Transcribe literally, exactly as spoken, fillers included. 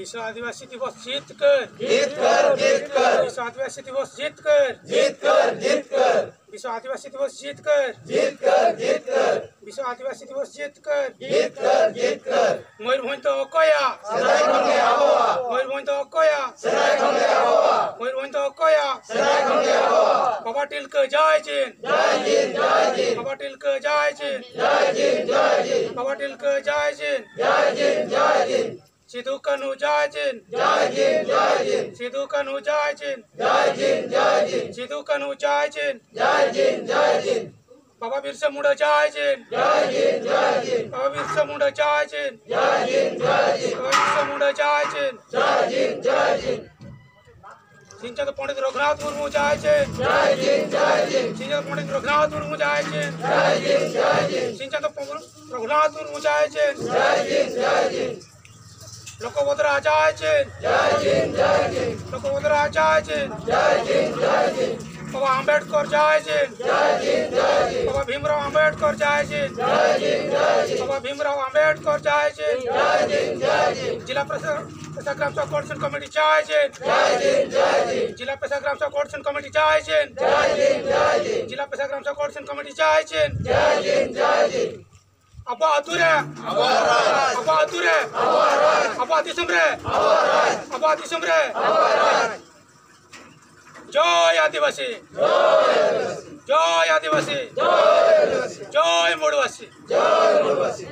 ᱵᱤᱥᱣ ᱟᱹᱫᱤᱵᱟᱹᱥᱤ ᱫᱤᱵᱚᱥ ᱡᱤᱛᱠᱟᱹᱨ᱾ ᱡᱤᱛᱠᱟᱹᱨ, ᱡᱤᱛᱠᱟᱹᱨ᱾ ᱵᱤᱥᱣ ᱟᱹᱫᱤᱵᱟᱹᱥᱤ ᱫᱤᱵᱚᱥ ᱡᱤᱛᱠᱟᱹᱨ᱾ ᱡᱤᱛᱠᱟᱹᱨ, ᱡᱤᱛᱠᱟᱹᱨ᱾ ᱵᱤᱥᱣ ᱟᱹᱫᱤᱵᱟᱹᱥᱤ ᱫᱤᱵᱚᱥ ᱡᱤᱛᱠᱟᱹᱨ᱾ ᱡᱤᱛᱠᱟᱹᱨ, ᱡᱤᱛᱠᱟᱹᱨ᱾ ᱵᱤᱥᱣ ᱟᱹᱫᱤᱵᱟᱹᱥᱤ ᱫᱤᱵᱚᱥ ᱡᱤᱛᱠᱟᱹᱨ᱾ ᱡᱤᱛᱠᱟᱹᱨ, ᱡᱤᱛᱠᱟᱹᱨ᱾ ᱢᱚᱭᱩᱨᱵᱷᱚᱸᱡᱽ ᱫᱚ ᱚᱠᱚᱭᱟᱜ? ᱥᱮᱫᱟᱭ ᱠᱷᱚᱱ ᱜᱮ ᱟᱵᱚᱣᱟᱜ᱾ ᱢᱚᱭᱩᱨᱵᱷᱚᱸᱡᱽ ᱫᱚ ᱚᱠᱚᱭᱟᱜ? ᱥᱮᱫᱟᱭ ᱠᱷᱚᱱ ᱜᱮ ᱟᱵᱚᱣᱟᱜ᱾ ᱢᱚᱭᱩᱨᱵᱷᱚᱸᱡᱽ ᱫᱚ ᱚᱠᱚᱭᱟᱜ? ᱥᱮᱫᱟᱭ ᱠᱷᱚᱱ ᱜᱮ ᱟᱵᱚᱣᱟᱜ᱾ ᱵᱟᱵᱟ ᱛᱤᱞᱠᱟᱹ ᱡᱟᱭ ᱡᱤᱱ᱾ ᱡᱟᱭ ᱡᱤᱱ, ᱡᱟᱭ ᱡᱤᱱ᱾ ᱵᱟᱵᱟ ᱛᱤᱞᱠᱟᱹ ᱡᱟᱭ ᱡᱤᱱ᱾ ᱡᱟᱭ ᱡᱤᱱ, ᱡᱟᱭ ᱡᱤᱱ᱾ ᱵᱟᱵᱟ ᱛᱤᱞᱠᱟᱹ ᱡᱟᱭ ᱡᱤᱱ᱾ ᱡᱟᱭ ᱡᱤᱱ, ᱡᱟᱭ ᱡᱤᱱ᱾ ᱥᱤᱫᱩ ᱠᱟᱹᱱᱦᱩ ᱡᱟᱭ ᱡᱤᱱ᱾ ᱡᱟᱭ ᱡᱤᱱ, ᱡᱟᱭ ᱡᱤᱱ᱾ ᱥᱤᱫᱩ ᱠᱟᱹᱱᱦᱩ ᱡᱟᱭ ᱡᱤᱱ᱾ ᱡᱟᱭ ᱡᱤᱱ, ᱡᱟᱭ ᱡᱤᱱ᱾ ᱥᱤᱫᱩ ᱠᱟᱹᱱᱦᱩ ᱡᱟᱭ ᱡᱤᱱ᱾ ᱡᱟᱭ ᱡᱤᱱ, ᱡᱟᱭ ᱡᱤᱱ᱾ ᱵᱟᱵᱟ ᱵᱤᱨᱥᱟ ᱢᱩᱱᱰᱟ ᱡᱟᱭ ᱡᱤᱱ᱾ ᱡᱟᱭ ᱡᱤᱱ, ᱡᱟᱭ ᱡᱤᱱ᱾ ᱵᱟᱵᱟ ᱵᱤᱨᱥᱟ ᱢᱩᱱᱰᱟ ᱡᱟᱭ ᱡᱤᱱ᱾ ᱡᱟᱭ ᱡᱤᱱ, ᱡᱟᱭ ᱡᱤᱱ᱾ ᱵᱟᱵᱟ ᱵᱤᱨᱥᱟ ᱢᱩᱱᱰᱟ ᱡᱟᱭ ᱡᱤᱱ᱾ ᱡᱟᱭ ᱡᱤᱱ, ᱡᱟᱭ ᱡᱤᱱ᱾ ᱥᱤᱧᱪᱟᱸᱫᱚ ᱯᱚᱸᱰᱤᱛ ᱨᱚᱜᱷᱩᱱᱟᱛᱷ ᱢᱩᱨᱢᱩ ᱡᱟᱭ ᱡᱤᱱ᱾ ᱡᱟᱭ ᱡᱤᱱ, ᱡᱟᱭ ᱡᱤᱱ᱾ ᱥᱤᱧᱪᱟᱸᱫᱚ ᱯᱚᱸᱰᱤᱛ ᱨᱚᱜᱷᱩᱱᱟᱛᱷ ᱢᱩᱨᱢᱩ ᱡᱟᱭ ᱡᱤᱱ᱾ ᱡᱟᱭ ᱡᱤᱱ, ᱡᱟᱭ ᱡᱤᱱ᱾ ᱥᱤᱧᱪᱟᱸᱫᱚ ᱯᱚᱸᱰᱤᱛ ᱨᱚᱜᱷᱩᱱᱟᱛᱷ ᱢᱩᱨᱢᱩ ᱡᱟᱭ ᱡᱤᱱ᱾ ᱡᱟᱭ ᱡᱤᱱ, ᱡᱟᱭ ᱡᱤᱱ᱾ ᱞᱚᱠᱚᱵᱚᱫᱨᱟ ᱡᱟᱭ ᱡᱤᱱ᱾ ᱡᱟᱭ ᱡᱤᱱ, ᱡᱟᱭ ᱡᱤᱱ᱾ ᱞᱚᱠᱚᱵᱚᱫᱨᱟ ᱡᱟᱭ ᱡᱤᱱ᱾ ᱡᱟᱭ ᱡᱤᱱ, ᱡᱟᱭ ᱡᱤᱱ᱾ ᱵᱟᱵᱟ ᱟᱢᱵᱮᱰᱠᱚᱨ ᱡᱟᱭ ᱡᱤᱱ᱾ ᱡᱟᱭ ᱡᱤᱱ, ᱡᱟᱭ ᱡᱤᱱ᱾ ᱵᱟᱵᱟ ᱵᱷᱤᱢᱨᱟᱣ ᱟᱢᱵᱮᱰᱠᱚᱨ ᱡᱟᱭ ᱡᱤᱱ᱾ ᱡᱟᱭ ᱡᱤᱱ, ᱡᱟᱭ ᱡᱤᱱ᱾ ᱵᱟᱵᱟ ᱵᱷᱤᱢᱨᱟᱣ ᱟᱢᱵᱮᱰᱠᱚᱨ ᱡᱟᱭ ᱡᱤᱱ᱾ ᱡᱟᱭ ᱡᱤᱱ, ᱡᱟᱭ ᱡᱤᱱ᱾ ᱡᱤᱞᱟ ᱯᱮᱥᱟ, ᱯᱮᱥᱟ ᱜᱨᱟᱢ ᱥᱮᱵᱷᱟ ᱠᱳᱚᱨᱰᱤᱱᱮᱥᱚᱱ ᱠᱚᱢᱤᱴᱤ ᱡᱟᱭ ᱡᱤᱱ᱾ ᱡᱟᱭ ᱡᱤᱱ, ᱡᱟᱭ ᱡᱤᱱ᱾ ᱡᱤᱞᱟ ᱯᱮᱥᱟ ᱜᱨᱟᱢ ᱥᱮᱵᱷᱟ ᱠᱳᱚᱨᱰᱤᱱᱮᱥᱚᱱ ᱠᱚᱢᱤᱴᱤ ᱡᱟᱭ ᱡᱤᱱ᱾ ᱡᱟᱭ ᱡᱤᱱ, ᱡᱟᱭ ᱡᱤᱱ᱾ ᱡᱤᱞᱟ ᱯᱮᱥᱟ ᱜᱨᱟᱢ ᱥᱮᱵᱷᱟ ᱠᱳᱚᱨᱰᱤᱱᱮᱥᱚᱱ ᱠᱚᱢᱤᱴᱤ ᱡᱟᱭ ᱡᱤᱱ᱾ ᱡᱟᱭ ᱡᱤᱱ, ᱡᱟᱭ ᱡᱤᱱ᱾ ᱟᱵᱚᱣᱟᱜ ᱟᱹᱛᱩ ᱨᱮ ᱟᱵᱚᱣᱟᱜ ᱨᱟᱡᱽ᱾ ᱟᱵᱚᱣᱟᱜ ᱟᱹᱛᱩ ᱨᱮ ᱟᱵᱚᱣᱟᱜ ᱨᱟᱡᱽ᱾ ᱟᱵᱚᱣᱟᱜ ᱫᱤᱥᱚᱢ ᱨᱮ ᱟᱵᱚᱣᱟᱜ ᱨᱟᱡᱽ᱾ ᱟᱵᱚᱣᱟᱜ ᱫᱤᱥᱚᱢ ᱨᱮ ᱟᱵᱚᱣᱟᱜ ᱨᱟᱡᱽ᱾ ᱡᱚᱭ ᱟᱹᱫᱤᱵᱟᱹᱥᱤ᱾ ᱡᱚᱭ ᱟᱹᱫᱤᱵᱟᱹᱥᱤ᱾ ᱡᱚᱭ ᱟᱹᱫᱤᱵᱟᱹᱥᱤ᱾ ᱡᱚᱭ ᱢᱩᱰᱩᱵᱟᱹᱥᱤ᱾ ᱡᱚᱭ ᱢᱩᱰᱩᱵᱟᱹᱥᱤ᱾